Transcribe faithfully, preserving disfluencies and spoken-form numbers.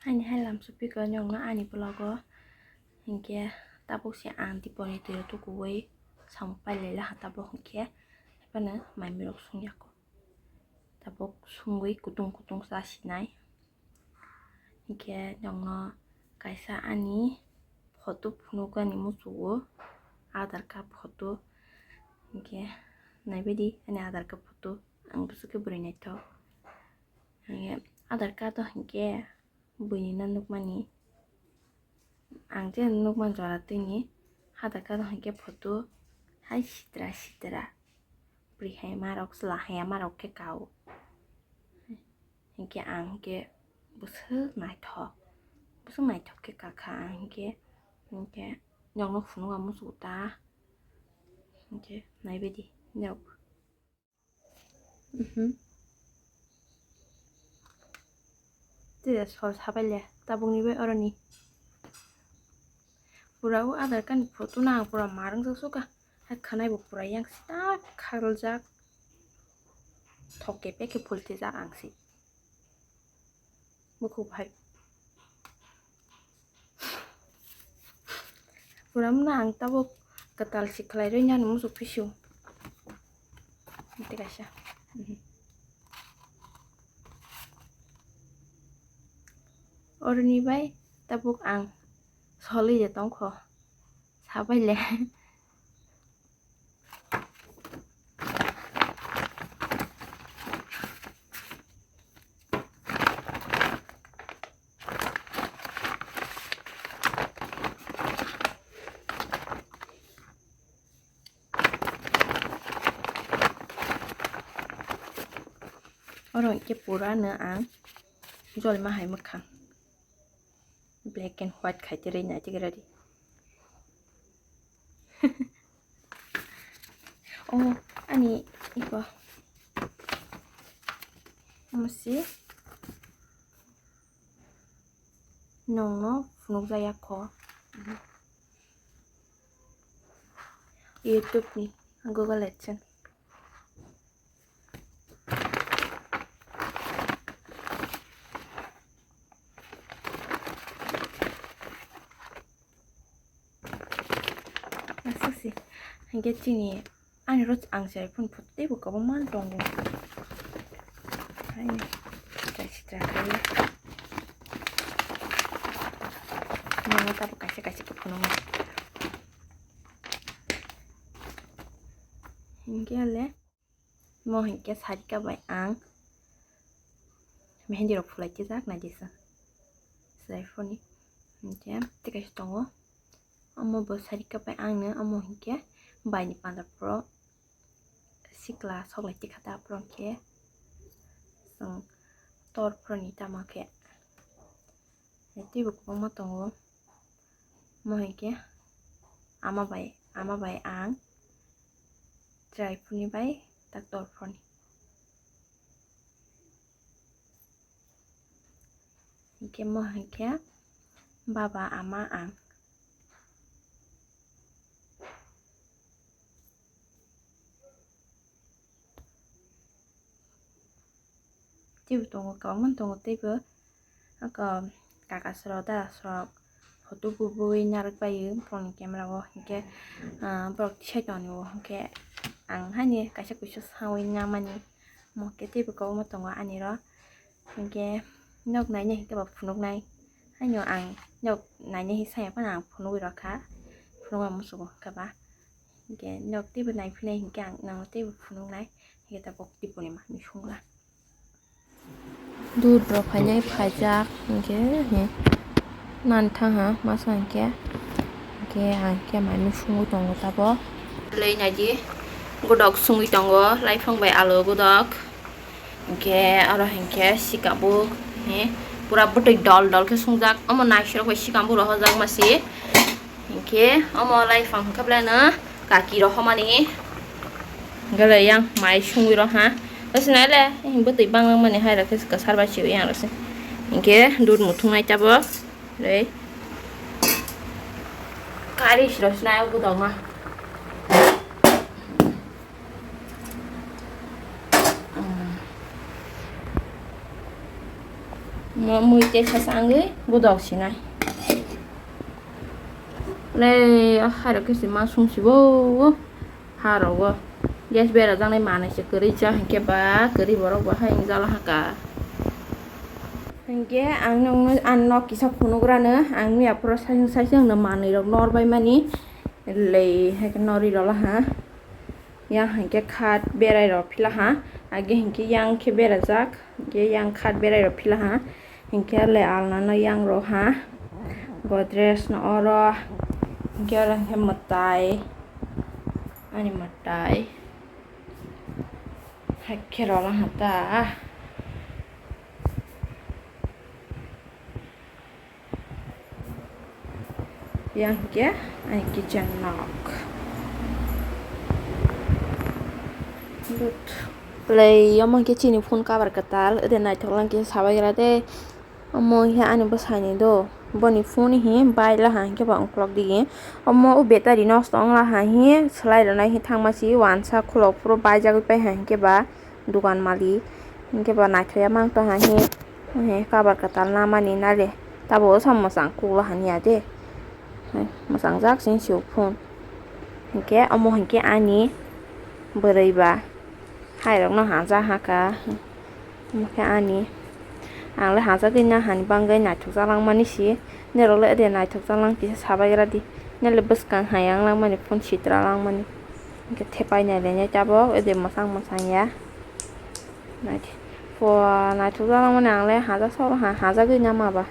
Ani hai lamsupiko nyokno ani vlogo, hinkhe tabuk se ang diponi twi tukuwi samung pailai laha tabuk hinkhe, haphano mai mirok sung yako. Tabuk sungwi kutung kutung chasinai. Hinkhe nokno kaisa ani photo phunukgani muchungo, Aadhaar card photo. Hinkhe naibaidi ani Aadhaar card photo, ang bwswk khe bwrwi naithok. Hinkhe Aadhaar card o hinkhe buini no nukmani. Ang je nukmani jora tini Aadhaar card o hinkhe photo hai sitra sitra. Bwrwi hai ma rok, chwla hai ma rok khe kao. Hinkhe ang hinkhe bwswk naithok, bwswk naithok khe kakha ang hinkhe, hinkhe nokno phunukgani muchungo ta. Hinkhe naibaidi nok. Mhm. Tei sol sabai le tabukni bai oroni. Pura o Aadhaar card ni photo no ang pura ma rwngjaksuka. Hai khwnai bo pura yang sita khaljak. Thok kepek khe phultijak ang se. Bukhuk hai. Pura wngna ang tabuk kwtal si khlai rwi nani muchuk phisu. Tei kaisa. Mhm. Oroni bai tabuk ang solwi je tongkho. Sabai le. Oro hinkhe pura no ang jolma hai mwkhang black and white khai tei rwi nai tei ready. Oh, ani iko. Omo se nokno phunukjak ya kho. YouTube ni Google AdSense. Aswk se. Hinkhe chini ani ro ang cherai phone photo teibo kwbangma tongo. Haini chai sitra khaio. Nangno tabuk kaisa kaisa khe phunuknai. Hinkhe le. Mo hinkhe sarika bai ang mehendi rok phulai tijak naidi chwng chwrai phone ni. Hinkhe tei kaisa tongo, omo bo sarika bai ang no omo hinkhe bai ni panda pro sikla sok lai tikha ta pro hinkhe chwng tor pro ni tamo khe. Teibo kwbangma tongo. Mo hinkhe ama bai, ama bai ang chwrai phone ni bai doctor phone ni. Hinkhe mo hinkhe baba, ama, ang. Teibo tongo, kwbangma tongo teibo. Oko kaka srok, dada srok photo bubui narwk bai phone camera o, hinkhe, ah, borok tisai tongni o, hinkhe ang haini kaisa kuisu sawi namani. Mo khe teibo kwbangma tongo ani ro. Hinkhe nok naina hinkhe bo phunuknai. Haino ang nok naina hi saya phano ang phunugwi rokha. Phunukma musugo hinkhe ba. Hinkhe nok teibo naiphinai hinkhe ang nangno teibo phunuknai. Hinkhe tabuk tiponi manwi sungla. Dudh rok phainai phaijak hinkhe, hi, nani thangha masa hinkhe. Hinkhe ang khe manwi sungwi tongo tabuk. Lei naidi, godok sungwi tongo, laiphang bai alo godok. Hinkhe oro hinkhe sikabuk, he, pura bwtwi dol dol khe sungjak. Omo naisirok bai sikabuk rohorjak masi. Hinkhe omo laiphang hinkhe belai no kaki rohormani. Hinkhe belai yang mai sungwi roha. Bwswk nai le, bwtwi bangmani hai rok khe kwchar bai siwi yang rok se. Hinkhe dudh muthungnai tabuk. Rei. Kari siro sinai o godokma. Mui tei sa changwi budok sinai. Le, hairok khe se ma sung sibo o harogo. Gas berajaknai manwi se kwrwi cha hinkhe ba kwrwi borok bo hai wng jala haka. Hinkhe ang nokno, ang nok kisa phunugrano ang miya phoro saisung saisung no manwi rok nor bai mani. Lei hai khe nori rwla ha. Yang hinkhe khat berai rok phila ha. Age hinkhe yang khe berajak. Hinkhe yang khat berai rok phila ha. Hinkhe le alna no yang rok ha. Godrej no oro. Hinkhe oro hinkhe mwtai. Ani mwtai. Hai khe rwla ha ta. Yang khe ani kitchen nok. But. Play, omo khe chini phone cover kwtal, ede naithok lang khe sabai gra de. Omo khe ani bwsani do. Boni phone hi bai la ha hinkhe ba ungklok di. Omo o battery nosto wng la ha hi, swlai rwnai hi thangma si wansa khulok phuru baijagwi pai ha hinkhe ba. Dukan malik. Hinkhe ba naithokya mang tong ha hi, hi cover kwtal namani nale. Tabuk o sam mwchang kukla hanya de. Hai, mwchang jak sing sio phone. Hinkhe omo hinkhe ani bwrwi ba. Hai rok no haja haka. Omo khe ani. Ang le hajagwi na hani bangwi naithok jalangmani si. Norok le ede naithok jalang kisa sabai gra di. Nale bwskang hai ang langmani phone sitra langmani. Hinkhe thepai nai le tabuk ede mwchang mwchang ya. Naithe. Pua naithok jalangmani ang le haja soro ha, hajagwi nama ba.